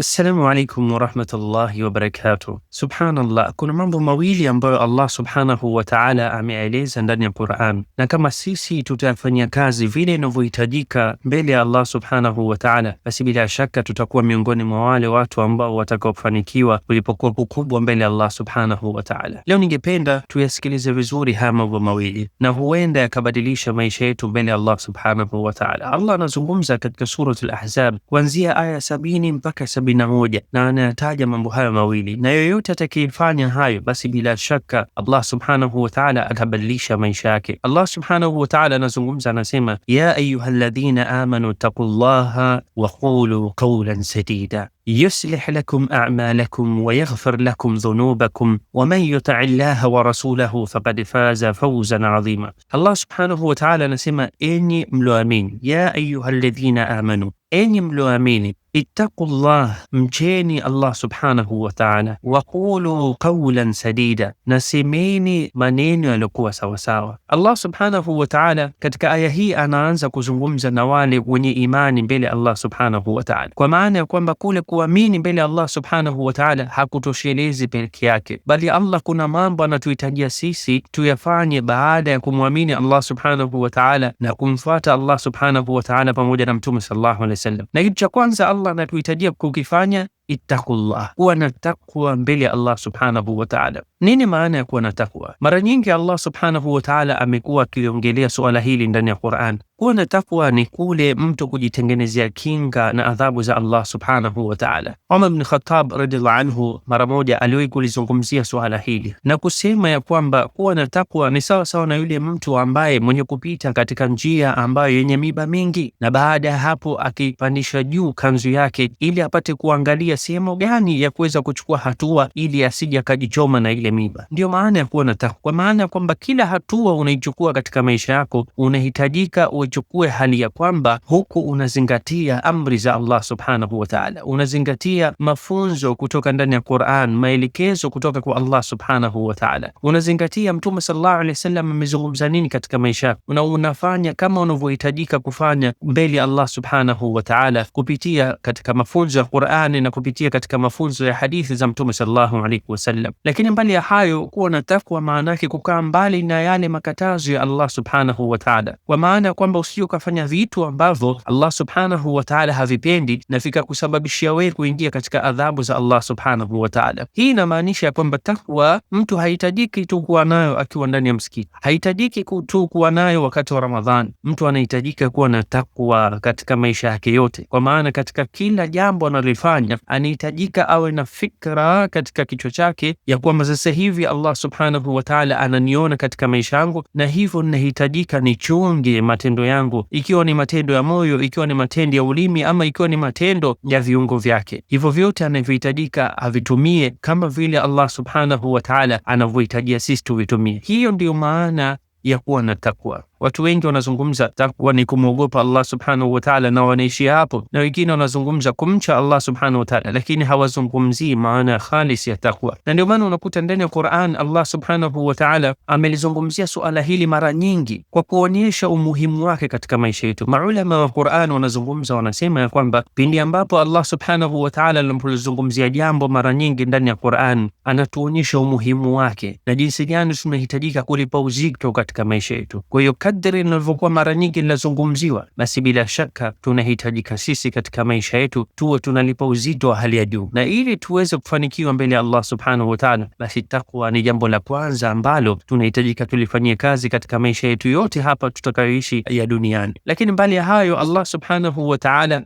Assalamu alaikum warahmatullahi wabarakatuh. Subhanallah, kuna mambo mawili ambayo Allah subhanahu wa ta'ala ameeleza ndani ya Quran, na kama sisi tutayafanyia kazi vile inavyohitajika mbele ya Allah subhanahu wa ta'ala, basi bila shaka tutakuwa miongoni mwa wale watu ambao watakaofanikiwa kulipokuwa kukubwa mbele ya Allah subhanahu wa ta'ala. Leo ningependa tuyasikilize vizuri haya mambo mawili, na huenda yakabadilisha maisha yetu mbele ya Allah subhanahu wa ta'ala. Allah anazungumza katika Suratul Ahzab kuanzia aya 70 mpaka 71, na anayataja mambo hayo mawili, na yoyote atakayefanya hayo basi bila shaka Allah subhanahu wa ta'ala atabadilisha maisha yake. Allah subhanahu wa ta'ala anazungumza, anasema ya ayyuhalladhina amanu taqullaha wa qulu qawlan sadida yuslih lakum a'malakum wa yaghfir lakum dhunubakum wa man yuti' llaha wa rasulahu faqad faza fawzan 'azima. Allah subhanahu wa ta'ala anasema, enyi mlioamini, ya ayyuhalladhina amanu, enyi mlioamini, ittaqullah, mcheni Allah subhanahu wa ta'ala, waqulu qawlan sadida, na semeni maneno yaliyokuwa sawasawa. Allah subhanahu wa ta'ala katika aya hii anaanza kuzungumza na wale wenye imani mbele Allah subhanahu wa ta'ala, kwa maana ya kwamba kule kuamini mbele Allah subhanahu wa ta'ala hakutoshelezi peke yake, bali Allah kuna mambo anatuhitajia sisi tuyafanye baada ya kumwamini Allah subhanahu wa ta'ala na kumfuata Allah subhanahu wa ta'ala pamoja na Mtume sallallahu alaihi wasallam. Na kitu cha kwanza Allah anatuhitajia kukifanya, ittaqullah, kuwa na takwa mbele ya Allah subhanahu wa ta'ala. Nini maana ya kuwa na takwa? Mara nyingi Allah subhanahu wa ta'ala amekuwa akiongelea suala hili ndani ya Qur'an. Kuwa na takwa ni kule mtu kujitengenezea kinga na adhabu za Allah subhanahu wa ta'ala. Umar ibn Khattab radhiallahu anhu mara moja aliwahi kulizungumzia suala hili na kusema ya kwamba kuwa na takwa ni sawa sawa na yule mtu ambaye mwenye kupita katika njia ambayo yenye miba mingi, na baada ya hapo akipandisha juu kanzu yake ili apate kuangalia sehemu gani ya kuweza kuchukua hatua ili asije akajichoma na ile miba. Ndiyo maana ya kuwa na takwa, kwa maana ya kwamba kila hatua unaichukua katika maisha yako unahitajika uichukue hali ya kwamba huku unazingatia amri za Allah subhanahu wa ta'ala, unazingatia mafunzo kutoka ndani ya Qur'an, maelekezo kutoka kwa Allah subhanahu wa ta'ala, unazingatia Mtume sallallahu alaihi wasallam amezungumza nini katika maisha yako, na unafanya kama unavyohitajika kufanya mbele ya Allah subhanahu wa ta'ala kupitia katika mafunzo ya Qur'an na kupitia katika mafunzo ya hadithi za Mtume sallallahu alaihi wasallam. Lakini mbali ya hayo, kuwa na takwa maana yake kukaa mbali na yale makatazo ya Allah subhanahu wa ta'ala, kwa maana kwamba usije ukafanya vitu ambavyo Allah subhanahu wa ta'ala havipendi na vikakusababishia wewe kuingia katika adhabu za Allah subhanahu wa ta'ala. Hii inamaanisha kwamba takwa mtu hahitajiki tu kuwa nayo akiwa ndani ya msikiti, hahitajiki tu kuwa nayo wakati wa Ramadhani. Mtu anahitajika kuwa na takwa katika maisha yake yote, kwa maana katika kila jambo analifanya anahitajika awe na fikra katika kichwa chake ya kwamba sasa hivi Allah subhanahu wa ta'ala ananiona katika maisha yangu, na hivyo ninahitajika nichunge matendo yangu, ikiwa ni matendo ya moyo, ikiwa ni matendo ya ulimi, ama ikiwa ni matendo ya viungo vyake. Hivyo vyote anavyohitajika avitumie kama vile Allah subhanahu wa ta'ala anavyohitajia sisi tuvitumie. Hiyo ndiyo maana ya kuwa na takwa. Watu wengi wanazungumza takwa ni kumwogopa Allah subhanahu wa ta'ala na wanaishia hapo, na wengine wanazungumza kumcha Allah subhanahu wa ta'ala, lakini hawazungumzii maana khalis ya takwa. Na ndio maana unakuta ndani ya Qur'an Allah subhanahu wa ta'ala amelizungumzia suala hili mara nyingi kwa kuonyesha umuhimu wake katika maisha yetu. Maulama wa Qur'an wanazungumza, wanasema ya kwamba pindi ambapo Allah subhanahu wa ta'ala anapolizungumzia jambo mara nyingi ndani ya Qur'an, anatuonyesha umuhimu wake na jinsi gani tunahitajika kulipa uzito katika maisha yetu. Kwa hiyo kadri linavyokuwa mara nyingi linazungumziwa, basi bila shaka tunahitajika sisi katika maisha yetu tuwe tunalipa uzito wa hali ya juu, na ili tuweze kufanikiwa mbele ya Allah subhanahu wa ta'ala, basi takwa ni jambo la kwanza ambalo tunahitajika tulifanyie kazi katika maisha yetu yote hapa tutakayoishi ya duniani. Lakini mbali ya hayo, Allah subhanahu wa ta'ala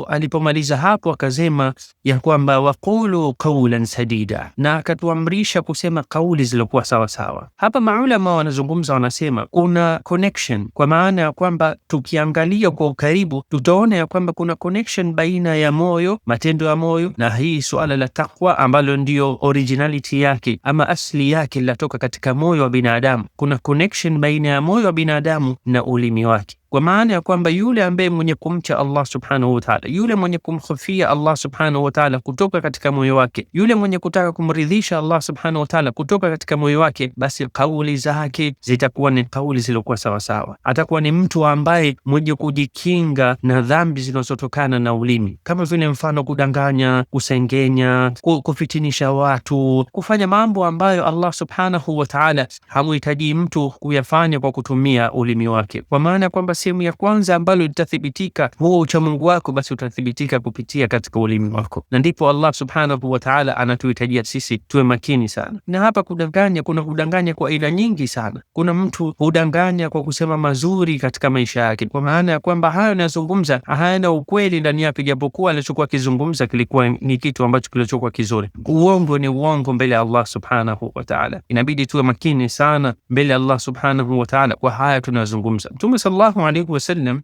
alipomaliza hapo akasema ya kwamba waqulu qawlan sadida, na akatuamrisha kusema kauli zilizokuwa sawa sawa. Hapa maulama wanazungumza, wanasema kuna connection, kwa maana ya kwamba tukiangalia kwa ukaribu tutaona ya kwamba kuna connection baina ya moyo, matendo ya moyo na hii suala la takwa ambalo ndiyo originality yake ama asli yake linatoka katika moyo wa binadamu. Kuna connection baina ya moyo wa binadamu na ulimi wake. Kwa maana ya kwamba yule ambaye mwenye kumcha Allah subhanahu wa ta'ala, yule mwenye kumkhofia Allah subhanahu wa ta'ala kutoka katika moyo wake, yule mwenye kutaka kumridhisha Allah subhanahu wa ta'ala kutoka katika moyo wake, basi kauli zake zitakuwa ni kauli zilizokuwa sawasawa. Atakuwa ni mtu ambaye mwenye kujikinga na dhambi zinazotokana na ulimi, kama vile mfano kudanganya, kusengenya, kufitinisha watu, kufanya mambo ambayo Allah subhanahu wa ta'ala hamuhitaji mtu kuyafanya kwa kutumia ulimi wake. Kwa maana kwamba sehemu ya kwanza ambalo litathibitika huo uchamungu wako, basi utathibitika kupitia katika ulimi wako, na ndipo Allah subhanahu wa ta'ala anatuhitajia sisi tuwe makini sana. Na hapa kudanganya, kuna kudanganya kwa aina nyingi sana. Kuna mtu hudanganya kwa kusema mazuri katika maisha yake, kwa maana ya kwamba hayo anayozungumza hayana ukweli ndani yake, japokuwa alichokuwa akizungumza kilikuwa ni kitu ambacho kilichokuwa kizuri. Uongo ni uongo mbele ya Allah subhanahu wa ta'ala. Inabidi tuwe makini sana mbele ya Allah subhanahu wa ta'ala kwa haya tunazungumza. Mtume sallallahu alaihi wasallam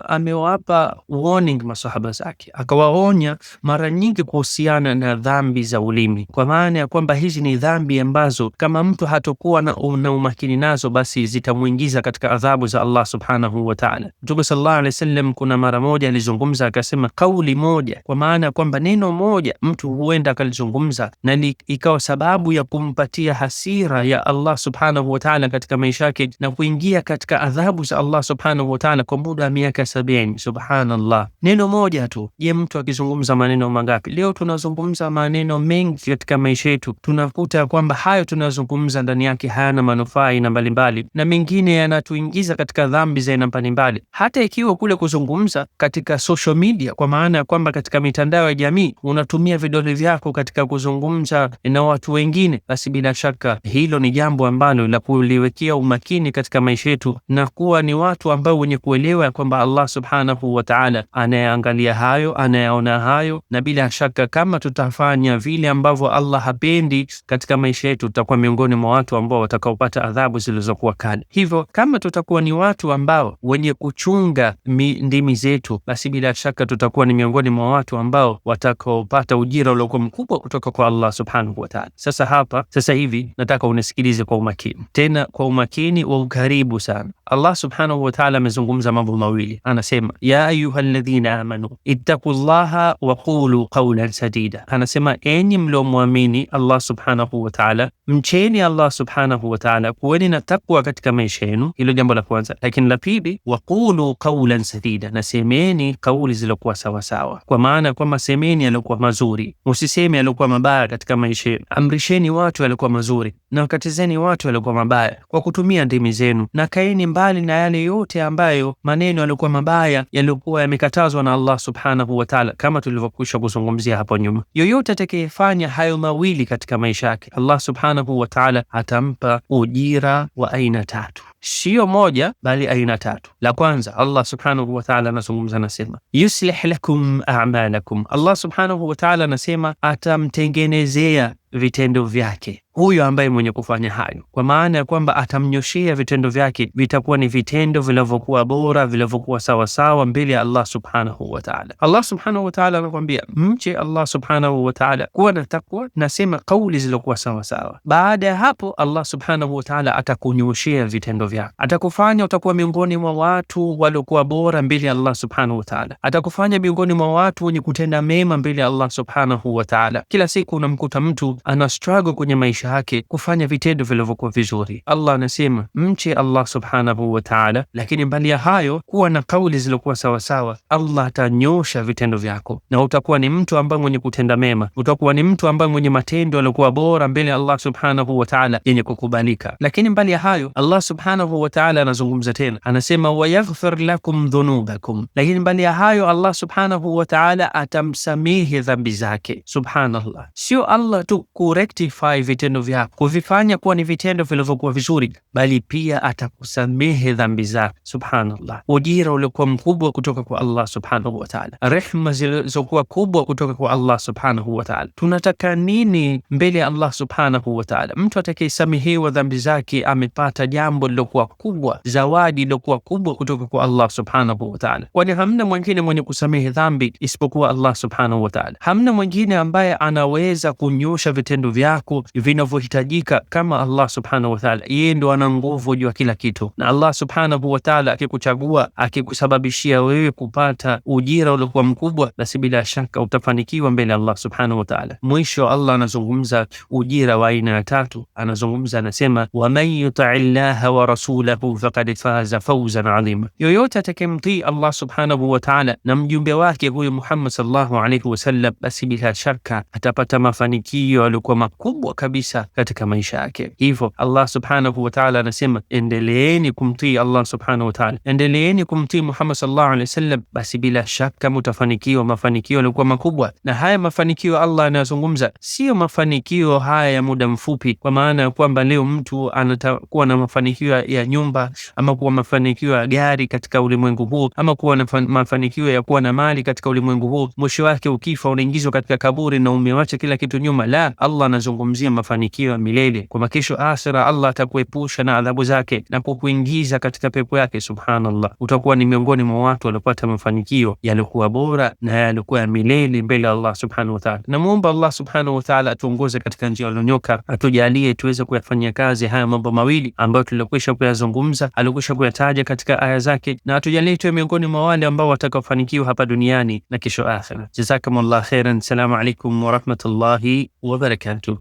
amewapa warning masahaba zake, akawaonya mara nyingi kuhusiana na dhambi za ulimi, kwa maana ya kwamba hizi ni dhambi ambazo kama mtu hatokuwa na umakini nazo, basi zitamuingiza katika adhabu za Allah subhanahu wa ta'ala. Mtume sallallahu alaihi wasallam kuna mara moja alizungumza akasema, kauli moja, kwa maana ya kwamba neno moja mtu huenda akalizungumza na ikawa sababu ya kumpatia hasira ya Allah subhanahu wa ta'ala katika maisha yake na kuingia katika adhabu za Allah subhanahu wa ta'ala kwa muda wa miaka 70. Subhanallah, neno moja tu. Je, mtu akizungumza maneno mangapi? Leo tunazungumza maneno mengi katika maisha yetu, tunakuta kwamba hayo tunazungumza ndani yake hayana manufaa aina mbalimbali, na mengine yanatuingiza katika dhambi za aina mbalimbali. Hata ikiwa kule kuzungumza katika social media, kwa maana ya kwamba katika mitandao ya jamii unatumia vidole vyako katika kuzungumza na watu wengine, basi bila shaka hilo ni jambo ambalo la kuliwekea umakini katika maisha yetu na kuwa ni watu ambao wenye kuelewa kwamba Allah subhanahu wa ta'ala anayeangalia hayo, anayaona hayo, na bila shaka kama tutafanya vile ambavyo Allah hapendi katika maisha yetu, tutakuwa miongoni mwa watu ambao watakaopata adhabu zilizokuwa kali. Hivyo kama tutakuwa ni watu ambao wenye kuchunga ndimi zetu, basi bila shaka tutakuwa ni miongoni mwa watu ambao watakaopata ujira uliokuwa mkubwa kutoka kwa Allah subhanahu wa ta'ala. Sasa hapa sasa hivi nataka unisikilize kwa umakini, tena kwa umakini wa ukaribu sana. Allah subhanahu wa ta'ala amezungumza mambo mawili, anasema ya ayyuhalladhina amanu ittaqullaha wa qulu qawlan sadida. Anasema enyi mliomwamini Allah subhanahu wa ta'ala, mcheni Allah subhanahu wa ta'ala, kuweni na takwa katika maisha yenu. Hilo jambo la kwanza. Lakini la pili, waqulu qawlan sadida, na semeni kauli zilizokuwa sawasawa, kwa maana kwamba semeni yaliokuwa mazuri, usiseme yaliokuwa mabaya katika maisha yenu. Amrisheni watu yaliokuwa mazuri na wakatizeni watu yaliokuwa mabaya kwa kutumia ndimi zenu, na kaeni mbali na yale yote ambayo maneno yaliokuwa mabaya yaliokuwa yamekatazwa na Allah subhanahu wa ta'ala, kama tulivyokwisha kuzungumzia hapo nyuma. Yoyote atakayefanya hayo mawili katika maisha yake, Allah subhanahu wa ta'ala atampa ujira wa aina tatu, sio moja bali aina tatu. La kwanza, Allah subhanahu wa ta'ala anazungumza, anasema yuslih lakum a'malakum. Allah subhanahu wa ta'ala anasema atamtengenezea vitendo vyake huyo ambaye mwenye kufanya hayo, kwa maana ya kwamba atamnyoshea vitendo vyake, vitakuwa ni vitendo vilivyokuwa bora, vilivyokuwa sawasawa mbele ya Allah subhanahu wa ta'ala. Allah subhanahu wa ta'ala anakuambia mche Allah subhanahu wa ta'ala, kuwa na takwa, nasema kauli zilizokuwa sawasawa. Baada ya hapo, Allah subhanahu wa ta'ala atakunyoshea vitendo vyako, atakufanya utakuwa miongoni mwa watu waliokuwa bora mbele ya Allah subhanahu wa ta'ala, atakufanya miongoni mwa watu wenye kutenda mema mbele ya Allah subhanahu wa ta'ala. Kila siku unamkuta mtu ana struggle kwenye maisha yake kufanya vitendo vilivyokuwa vizuri. Allah anasema mche Allah subhanahu wa ta'ala, lakini mbali ya hayo kuwa na kauli zilizokuwa sawasawa. Allah atanyosha vitendo vyako na utakuwa ni mtu ambaye mwenye kutenda mema, utakuwa ni mtu ambaye mwenye matendo yaliyokuwa bora mbele ya Allah subhanahu wa ta'ala yenye kukubalika. Lakini mbali ya hayo Allah subhanahu wa ta'ala anazungumza tena, anasema wayaghfir lakum dhunubakum. Lakini mbali ya hayo Allah subhanahu wa ta'ala atamsamehe dhambi zake. Subhanallah, sio Allah tu kurectify vitendo vyako, kuvifanya kuwa ni vitendo vilivyokuwa vizuri, bali pia atakusamehe dhambi zako. Subhanallah, ujira uliokuwa mkubwa kutoka kwa Allah subhanahu wa ta'ala, rehma zilizokuwa kubwa kutoka kwa Allah subhanahu wa ta'ala. Tunataka nini mbele ya Allah subhanahu wa ta'ala? Mtu atakayesamehewa dhambi zake amepata jambo lilokuwa iliyokuwa kubwa, zawadi iliyokuwa kubwa kutoka kwa Allah subhanahu wa ta'ala, kwani hamna mwingine mwenye kusamehe dhambi isipokuwa Allah subhanahu wa ta'ala. Hamna mwingine ambaye anaweza kunyosha vitendo vyako vinavyohitajika kama Allah subhanahu wa ta'ala. Yeye ndo ana nguvu juu ya kila kitu, na Allah subhanahu wa ta'ala akikuchagua, akikusababishia wewe kupata ujira uliokuwa mkubwa, basi bila shaka utafanikiwa mbele ya Allah subhanahu wa ta'ala. Mwisho Allah anazungumza ujira wa aina ya tatu, anazungumza anasema, waman yutii llaha wa rasulahu faqad faza fawzan adhima, yoyote atakayemtii Allah subhanahu wa ta'ala na mjumbe wake huyu Muhammad sallallahu alayhi wasallam, basi bila shaka atapata mafanikio yaliyokuwa makubwa kabisa katika maisha yake. Hivyo Allah subhanahu wa ta'ala anasema, endeleeni kumtii Allah subhanahu wa ta'ala, endeleeni kumtii Muhammad sallallahu alayhi wasallam, basi bila shaka mutafanikiwa mafanikio yaliyokuwa makubwa. Na haya mafanikio Allah anayozungumza siyo mafanikio haya ya muda mfupi, kwa maana ya kwamba leo mtu anatakuwa na mafanikio ya nyumba ama kuwa mafanikio ya gari katika ulimwengu huu ama kuwa na mafanikio ya kuwa na mali katika ulimwengu huu, mwisho wake ukifa unaingizwa katika kaburi na umewacha kila kitu nyuma. La, Allah anazungumzia mafanikio ya milele, kwamba kesho akhira Allah atakuepusha na adhabu zake na kukuingiza katika pepo yake. Subhanallah, utakuwa ni miongoni mwa watu waliopata mafanikio yaliokuwa bora na yaliokuwa ya milele mbele ya Allah subhanahu wa ta'ala. Namuomba Allah subhanahu wa ta'ala atuongoze katika njia iliyonyoka, atujalie tuweze kuyafanyia kazi haya mambo mawili ambayo tulikwisha kuyazungumza, alikwisha kuyataja katika aya zake, na atujalie tuwe miongoni mwa wale ambao watakaofanikiwa hapa duniani na kesho akhira. Jazakumullah khairan. Assalamu alaikum warahmatullahi wabarakatuh.